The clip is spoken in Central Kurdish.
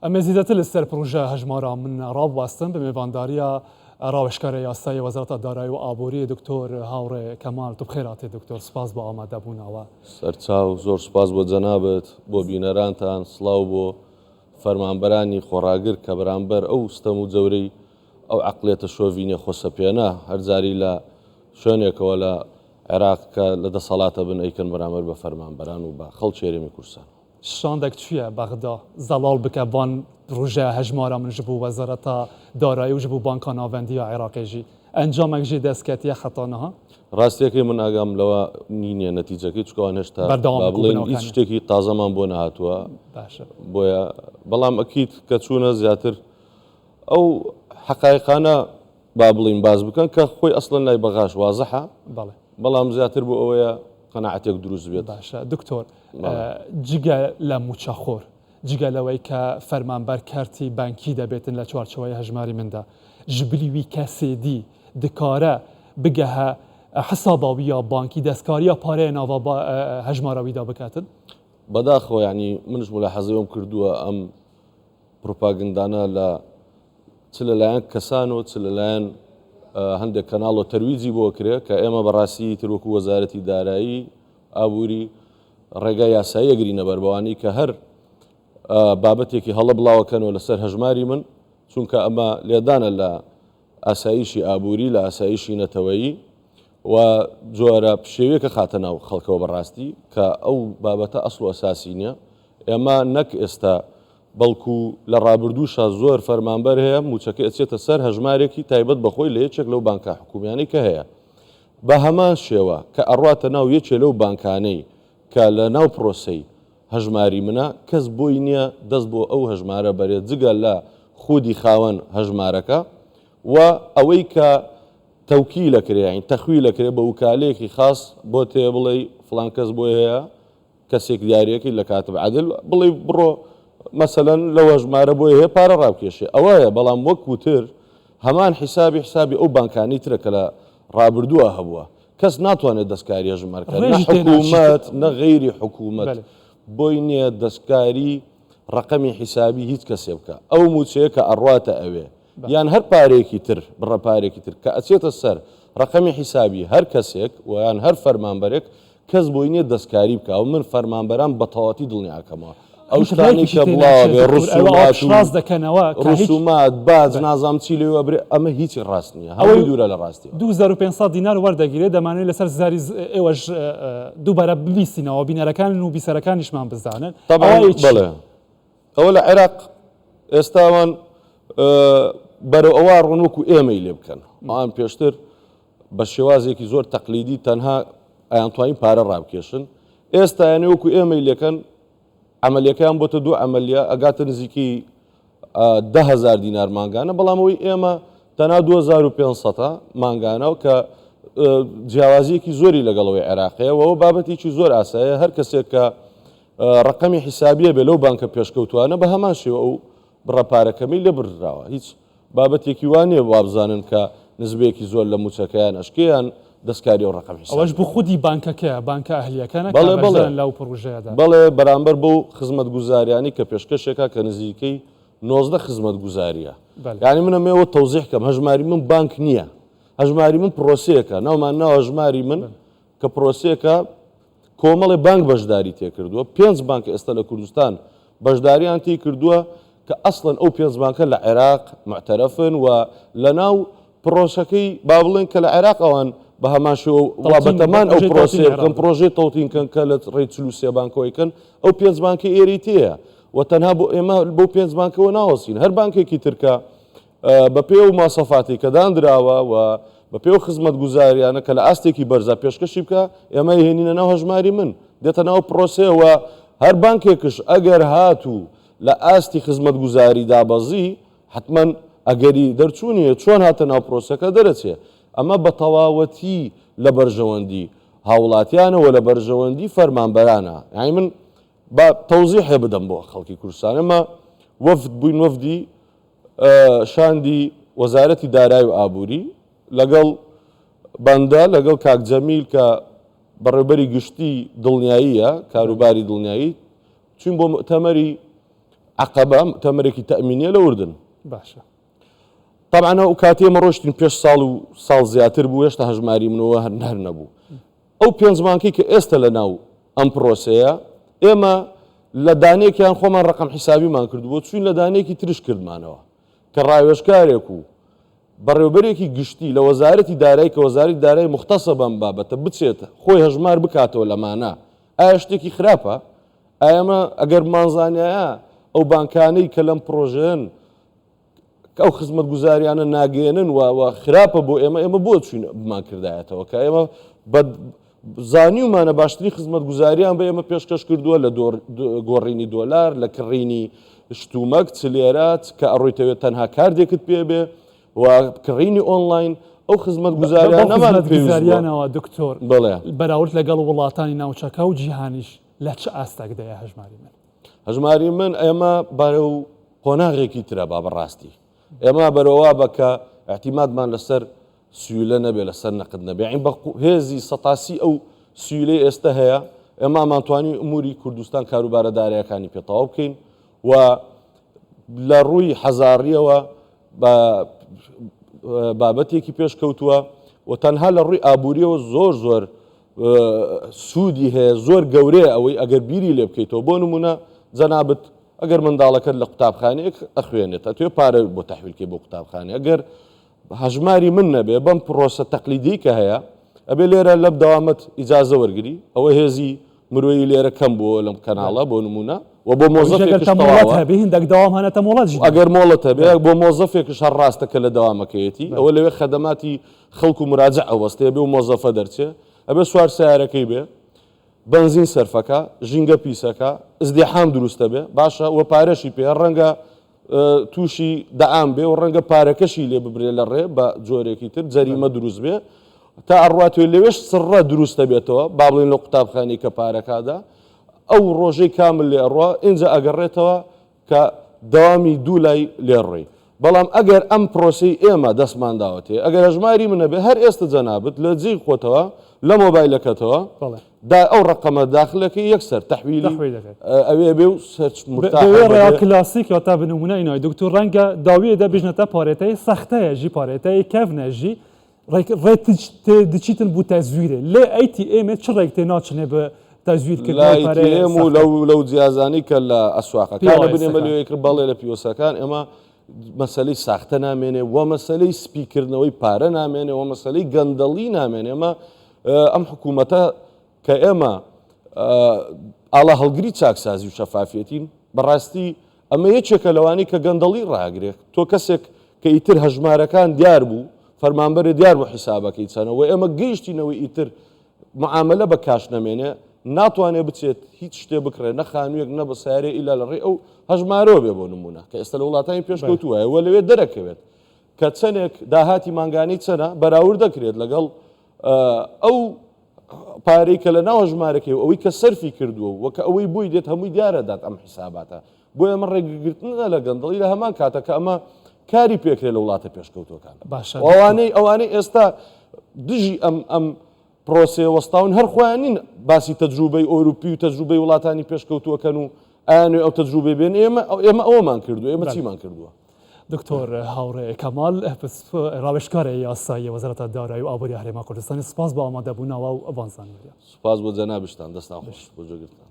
Em ê zêdetir li ser projeya hejmara min rawestin bi mêvandariya Rawêjkarê Yasayê Wezareta Darayî û Aboriyê Doktor Hawrê Kemal. Tu bi xêr hatî Doktor, spas bo amadebûna we. Serçav, zor spas bo cenabit, bo bînerantan, silaw bo fermanberanî xۆڕاگر کە بەرامبەر ئەو ستەم و جەورەی ئەو عەقڵیەتە شۆڤینیە خۆسەپێنە هەر جاری لە شوێنێکەوە لە عێراق کە لە دەسەڵاتە بن ئەیکەن بەرامبەر بە فەرمانبەران و بە خەڵکی هەرێمی کوردستان. شاندەک چویە بەغدا زەڵاڵ بکە ڤان ڕوژە هەژمارا من ژ بو وەزارەتا دارایی و ژ بو بانکا ناڤەندی یا عێراقێ ژی ئەنجامەک ژێ دەس کەتیە حەتا نها؟ ڕاستیەکەی من ئاگام لەوە نینیە نەتیجەکەی چونکە ئەوان هێشتا بەردەوام با بڵێین هیچ کوبنەوەکانیان. شتێکی تازەمان بۆ نەهاتووە باشە. بۆیە بەڵام ئەکید کە چوونە زیاتر ئەو حەقایقانە با بڵێین باس بکەن کە خۆی ئەسڵەن لای بەغاش وازحە بەڵێ. بەڵام زیاتر بۆ ئەوەیە قەناعەتێک دروست بێت. باشە دکتۆر جگە لە مووچەخۆر، جگە لەوەی کە فەرمانبەر کەرتی بانکی دەبێتن لە چوارچێوەی هەژماری مندا، ژبلی وی کەسێ دی دکارە بگەهە حسابا وی یا بانکی دەستکارییا پارەیە ناڤا هەژمارا ویدا بکەتن؟ بەداخەوە یانی منش مولاحەزەی ئەوم کردووە ئەم پروپاگندانە لە چ لە لایەن کەسان و چ لە لایەن هەندێک کەناڵەوە تەرویجی بۆ کرێ کە ئێمە بەڕاستی تر وەکو وەزارەتی دارایی ئابووری ڕێگای یاسایی ئەگرینە بەر بەوانەی کە هەر بابەتێکی هەڵە بڵاوەکەنەوە لەسەر هەژماری من چونکە ئەمە لێدانە لە ئاسایشی ئابووری لە ئاسایشی نەتەوەیی و جۆرە پشێویەکە خاتە ناو خەڵکەوە بەڕاستی کە ئەو بابەتە ئەسڵ و ئەساسی نییە ئێمە نەک ئێستا بەڵکو لە ڕابردووشا زۆر فەرمانبەر هەیە مووچەکەی ئەچێتە سەر هەژمارێکی تایبەت بە خۆی لە یەکێک لەو بانکە حکومیانەی کە هەیە. بە هەمان شێوە کە ئەڕواتە ناو یەکێ لەو بانکانەی کە لە ناو پرۆسەی هەژماری منە کەس بۆی نییە دەست بۆ ئەو هەژمارە بەرێت جگە لە خودی خاوەن هەژمارەکە و ئەوەی کە تەوکیل ئەکرێ یانی تەخویل ئەکرێ بە وکالەیەکی خاس بۆت هەیە بڵێی فڵان کەس بۆی هەیە کەسێک دیاریەکەی لە کاتب عەدل بڵێی بڕۆ مەسەلەن لەو هەژمارە بۆی هەیە پارە ڕابکێشێ ئەوەیە بەڵام وەک وتر هەمان حیسابی حسابی ئەو بانکانەی ترە کە لە ڕابردووە هەبووە کەس ناتوانێت دەستکاری هەژمار کات نە ڕێژی تێ ناچیت. حکوومەت نە غەیری حکوومەت بەلێ. بۆی نییە دەستکاری ڕەقەمی حیسابی هیچ کەسێ بکا ئەو مووچەیە کە ئەڕواتە ئەوێ یان هەر پارەیەکی تر، بڕە پارەیەکی تر کە ئەچێتە سەر ڕەقەمی حیسابی هەر کەسێک و یان هەر فەرمانبەرێک، کەس بۆی نییە دەستکاری بکا و من فەرمانبەران بە تەواوەتی دڵنیا ئەکەمەوە ئەو هیچ شتانەی ڕێکیشی کە تێ بڵاوە ناچێت بێ دکتۆر، ئەوە ئەوە ڕسومات و پشتڕاست دەکەنەوە کە هیچ ڕسومات باج بەلێ. نازانم چی لێوە ئەبرێ ئەمە هیچی ڕاست نییە ئەوەی هەمووی دوورە لە ڕاستیەوە. 2500 دینار وەردەگیرێت دەمانەوێت لەسەر زاری ئێوەش دووبارە ببیستینەوە بینەرەکان و بیسەرەکانیشمان بزانن ئەوە تەبعەن ی چییە؟ بەڵێ ئەوە لە عێراق ئێستا ئەوان بەرەو ئەوە ڕۆن وەکو ئێمەی لێ بکەن ئەوان پێشتر بە شێوازێکی زۆر تەقلیدی تەنها ئەیانتوانی پارە ڕابکێشن ئێستا یانێ وەکو ئێمەی لێکەن عملیەکەیان بۆتە دوو عملیە ئەگاتە نزیکی دههزار دینار مانگانە بەڵام ئەوەی ئێمە تەنها 2500 مانگانە و کە جیاوازیەکی زۆری لەگەڵەوەی عێراقەیەوە بابەتێکی زۆر ئاسایە هەر کەسێک کە ڕەقەمی حیسابیە بێ لەو بانکە پێشکەوتوانە بە هەمان شێوە ئەو بڕە پارە کەمەی لێ بردراوە هیچ بابەتێکی وا نیە وابزانن کە نزبەیەکی زۆر لە موچەکەیان ئەشکێ یان دەستکاری ئەو ڕەقەم ئەوەش حیسابیە بۆ خودی بانکەکەیە بانکە ئەهلیەکانە کە بەڵێ بەڵێ بەشدارن لەو پڕۆژەیەدا. بەڵێ بەرامبەر بەو خزمەتگوزاریانەی کە پێشکەشێکا کە نزیکەی 19 خزمەتگوزاریە بەلێ. یانی من ئەمەوێ تەوزیح کەم هەژماری من بانک نییە هەژماری من پرۆسەیەکە ناومان ناوە هەژماری من بەلێ. کە پرۆسەیەکە کۆمەڵێ بانک بەشداری تێکردووە، پێنج بانک ئێستا لە کوردستان بەشداریان تی کردووە کە ئەسڵەن ئەو پێنج بانکە لە عێراق موعتەرەفن و لەناو پرۆسەکەی با بڵێن کە لە عێراق ئەوان بە هەمان شێوە وا تەوتین، بەتەمان ئەو پرۆژەی تەوتینی پرۆسەیە بکەن عێراق. پرۆژەی تەوتین کەن کە لە ڕێی 43 بانکەوەی کەن ئەو پێنج بانکەی ئێرەی تێیە و تەنها بۆ ئێمە بەو پێنج بانکەوە ناوەستین هەر بانکێکی تر کە بەپێی ئەو مواسەفاتەی کە داندراوە و بەپێی ئەو خزمەتگوزاریانە کە لە ئاستێکی بەرزا پێشکەشی بکە، ئێمە ئەیهێنینە ناو هەژماری من، دێتە ناو پرۆسەیە و هەر بانکێکش ئەگەر هاتوو لە ئاستی خزمەتگوزاری دابەزی، حەتمەن ئەگەری دەرچوونی هەیە، چۆن هاتە ناو پرۆسەکە دەرەچێ. ئەمە بە تەواوەتی لە بەرژەوەندی هاوڵاتیانە و لە بەرژەوەندی فەرمانبەرانە. یانی من با تەوزیحێ بدەم بۆ خەڵکی کوردستان، ئێمە وەفد بووین، وەفدی شاندی وەزارەتی دارای و ئابووری لەگەڵ بەندە لەگەڵ کاک جەمیل کە بەڕێوبەری گشتی دڵنیاییە کاروباری دڵنیایی چوین بۆ مؤتەمەری عەقەبە تەمەرێکی تەئمینیە لە ئوردن. باشە. تەبعەن ئەو کاتی ئێمە ڕۆشتین پێش ساڵ و ساڵ زیاتر بوو هێشتا هەژماری منەوە هەر هەر نەبوو. ئەو پێنج مانکەی کە ئێستا لە ناو ئەم پرۆسەیە ئێمە لە دانێکیان خۆمان ڕقم حیسابیمان کردبوو چوین لە دانێکی ترش کردمانەوە کە ڕاوێژکارێک و بەڕێوبەرێکی گشتی لە وەزارەتی دارایی کە وەزارەتی دارایی موختەسە بەم بابەتە بچێت خۆی هەژمار بکاتەوە لەمانە ئایا شتێکی خراپە؟ ئایا ئەمە ئەگەر بمانزانیایە ئەو بانکانەی کە لەم پڕۆژەیەن ئەو خزمەتگوزاریانە ناگەیەنن و و خراپە بۆ ئێمە ئێمە بۆ چوین بمان کردایەتەوە کە ئێمە بە زانیومانە باشترین خزمەتگوزاریان بە ئێمە پێشکەش کردووە لە گۆڕینی دۆلار لە کڕینی شتومەک چ لێرە چ کە ئەڕۆیتەوێت تەنها کاردێکت پێ بێ و کڕینی ئۆنلاین ئەو خزمەتگوزاریانەمان پێویست بووە. دکتۆر بەڵێ. بەراورد لەگەڵ وڵاتانی ناوچەکە و جیهانیش لە چ ئاستێکدایە هەژماری من؟ هەژماری من ئێمە بەرەو قۆناغێکی ترە با بەڕاستی ئێمە بەرەوە بە کە اعتیمادمان لەسەر سیولە نەبێ لەسەر نەقد نەبێ یانی بە هێزی سەتاسی ئەو سیولەی ئێستا هەیە ئێمە ئەمانتوانی ئوموری کوردستان کاروبارە دارایەکانی پێ تەواو بکەین و لە ڕووی حەزاڕیەوە بە بابەتێکی پێشکەوتووە و تەنها لە ڕووی ئابووریەوە زۆر زۆر سوودی هەیە زۆر گەورەیە ئەوەی ئەگەر بیری لێ بکەیتەوە بۆ نمونە جەنابت ئەگەر منداڵەکەت لە قوتابخانەیەک ئەخوێنێت ئەتوێ پارە بۆ تەحویلکەی بۆ قوتابخانە ئەگەر هەژماری من نەبێ بەم پرۆسە تەقلیدی کە هەیە ئەبێ لێرە لەم دەوامەت ئیجازە وەرگری ئەوە هێزی مرۆیی لێرە کەم بووە لەم کەناڵە بۆ نمونە و بۆ مۆزەفێکش تەواوە هەبێ هندێک دەوام هەنە تە مۆڵەت ژی ئەگەر مۆڵەت هەبێ بۆ مۆزەفێکش هەر ڕاستە کە لە دەوامەکەیەتی ئەوە لەوێ خەدەماتی خەڵک و مراجع ئەوەستێ بێ و مۆزەفە دەرچێ ئەبێ سوار سیارەکەی بێ بەنزین سەرفەکە ژینگە پیسەکە ئزدیحام دروستە بێ باشە و پارەشی پێ ڕەنگە تووشی دەعام بێ و ڕەنگە پارەکەشی لێ ببرێ لە ڕێ بە جۆرێکی تر جەریمە دروست بێ تا ئەڕواتێ لەوێش سڕە دروست دەبێتەوە با بڵێن لە قوتابخانەی کە پارەکادا ئەو ڕۆژەی کامل لێ ئەڕوا ئینجا ئەگەڕێتەوە کە دەوامی دوو لای لێ ڕۆی بەڵام ئەگەر ئەم پرۆسەی ئێمە دەستمان داوەتێ ئەگەر هەژماری من نەبێ هەر ئێستا جەنابت لە جێی خۆتەوە لە مۆبایلەکەتەوە دا ئەو ڕەقەمە داخلەکەی یەکسەر تەحویلی ئەوێ بێ و سەرچ مرتاح بێ ڕێیا کلاسیک یا تا بنمونە ئینای دکتۆر ڕەنگە داویە دە بژنە تا پارێتەی سەختەیە ژی پارێتەی کەڤنە ژی ڕێک ڕێ تێ دچیتن بوو تەزویرێ لێ ئەی تی ئێمێ چ ڕێک تێ ناچنێ بە تەزویر کردنەوەی لای پارەی تێم و سەختە لەو لەو جیازانەی کە لە ئەسواقەکانە بن ئێمە پیۆسەکان لەوێ کرد بەڵێ لە پیۆسەکان ئێمە مەسەلەی ساختە نامێنێ و مەسەلەی سپیکردنەوەی پارە نامێنێ و مەسەلەی گەندەڵی نامێنێ ئێمە ئەم حکوومەتە کە ئێمە ئاڵا هەڵگری چاکسازی و شەفافیەتین بەڕاستی ئەمە یەکێکە لەوانەی کە گەندەڵی ڕاگرێت تۆ کەسێک کە ئیتر هەژمارەکان دیار بوو فەرمانبەرێ دیار بوو حیسابەکەی چەنە و ئێمە گەیشتینەوەی ئیتر معاملە بە کاش نەمێنێ ناتوانێ بچێت هیچ شتێ بکڕێ نە خانوویەک نە بە سیارەیە ئیلا لە ڕێی ئەو هەژمارەوە بێ بۆ نموونە کە ئێستا لە وڵاتانی پێشکەوتوو وایە و لەوێ دەرەکەوێت کە چەندێک داهاتی مانگانەی چەنە بەراورد دەکرێت لەگەڵ ئەو پارەی کە لە ناو هەژمارەکەی و ئەوەی کە سەرفی کردووە و کە ئەوەی بۆی دێت هەمووی دیارە دات ئەم حیساباتە بۆیە ئەمە ڕێگرتنە لە گەندەڵی لە هەمان کاتە کە ئەمە کاری پێکرێت لە وڵاتە پێشکەوتوەکان باشە ئەوانەی ئەوانەی ئێستا دژی ئەم ئەم پرۆسەیە وەستاون هەر خۆیان نین باسی تەجروبەی ئەوروپی و تەجروبەی وڵاتانی پێشکەوتووەکەن و ئەیانوێ ئەو تەجروبەی بێن ئێمە ئێمە ئەوەمان کردووە ئێمە چیمان کردووە دکتۆر هاوڕێ کەمال ڕاوێژکارێ یاسایی وەزارەتە دارایی و ئابووری هەرێما کوردستانی سپاس بۆ ئامادەبوونەوە و ڤان زانیاریان. سوپاس بۆ جەنابشتان دەستان خۆش بۆ جێگرتان.